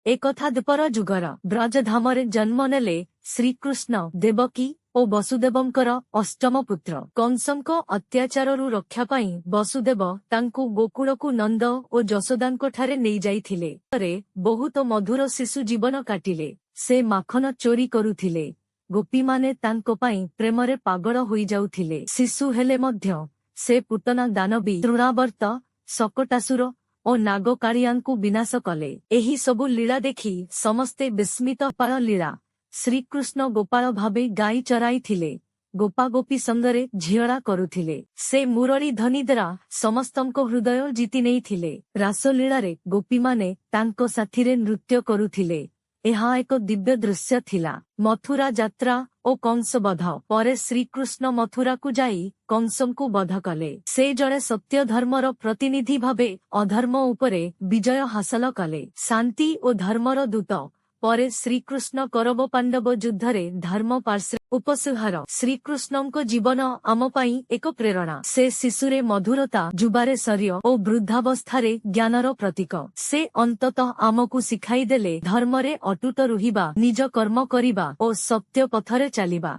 ଏକଥା ଦ୍ୱାପର ଯୁଗର। ବ୍ରଜଧାମରେ ଜନ୍ମ ନେଲେ ଶ୍ରୀକୃଷ୍ଣ, ଦେବକୀ ଓ ବସୁଦେବଙ୍କର ଅଷ୍ଟମ ପୁତ୍ର। କଂସଙ୍କ ଅତ୍ୟାଚାରରୁ ରକ୍ଷା ପାଇଁ ବସୁଦେବ ତାଙ୍କୁ ଗୋକୁଳକୁ ନନ୍ଦ ଓ ଯଶୋଦାଙ୍କଠାରେ ନେଇଯାଇଥିଲେ। ପରେ ବହୁତ ମଧୁର ଶିଶୁ ଜୀବନ କାଟିଲେ। ସେ ମାଖନ ଚୋରି କରୁଥିଲେ। ଗୋପୀମାନେ ତାଙ୍କ ପାଇଁ ପ୍ରେମରେ ପାଗଳ ହୋଇଯାଉଥିଲେ। ଶିଶୁ ହେଲେ ମଧ୍ୟ ସେ ପୁତନା, ଦାନବୀ, ତୃଣାବର୍ତ୍ତ, ଶକଟାସୁର ଓ ନାଗକାଳିଆଙ୍କୁ ବିନାଶ କଲେ। ଏହି ସବୁ ଲୀଳା ଦେଖି ସମସ୍ତେ ବିସ୍ମିତ। ଗୋପାଳ ଲୀଳା। ଶ୍ରୀକୃଷ୍ଣ ଗୋପାଳ ଭାବେ ଗାଈ ଚରାଇଥିଲେ। ଗୋପାଗୋପୀ ସଙ୍ଗରେ ଝିଅଳା କରୁଥିଲେ। ସେ ମୁରଳୀ ଧ୍ୱନି ଦ୍ୱାରା ସମସ୍ତଙ୍କ ହୃଦୟ ଜିତି ନେଇଥିଲେ। ରାସଲୀଳାରେ ଗୋପୀମାନେ ତାଙ୍କ ସାଥିରେ ନୃତ୍ୟ କରୁଥିଲେ। ଏହା ଏକ ଦିବ୍ୟ ଦୃଶ୍ୟ ଥିଲା। ମଥୁରା ଯାତ୍ରା ଓ କଂସବଧ। ପରେ ଶ୍ରୀକୃଷ୍ଣ ମଥୁରାକୁ ଯାଇ କଂସଙ୍କୁ ବଧ କଲେ। ସେ ଜଣେ ସତ୍ୟ ଧର୍ମର ପ୍ରତିନିଧି ଭାବେ ଅଧର୍ମ ଉପରେ ବିଜୟ ହାସଲ କଲେ। ଶାନ୍ତି ଓ ଧର୍ମର ଦୂତ। ପରେ ଶ୍ରୀକୃଷ୍ଣ କୌରବ ପାଣ୍ଡବ ଯୁଦ୍ଧରେ ଧର୍ମ ପାର୍ଶ୍ୱ। ଉପସଂହାର। ଶ୍ରୀକୃଷ୍ଣଙ୍କ ଜୀବନ ଆମ ପାଇଁ ଏକ ପ୍ରେରଣା। ସେ ଶିଶୁରେ ମଧୁରତା, ଯୁବାରେ ଶୌର୍ଯ୍ୟ ଓ ବୃଦ୍ଧାବସ୍ଥାରେ ଜ୍ଞାନର ପ୍ରତୀକ। ସେ ଅନ୍ତତଃ ଆମକୁ ଶିଖାଇଦେଲେ ଧର୍ମରେ ଅଟୁଟ ରହିବା, ନିଜ କର୍ମ କରିବା ଓ ସତ୍ୟ ପଥରେ ଚାଲିବା।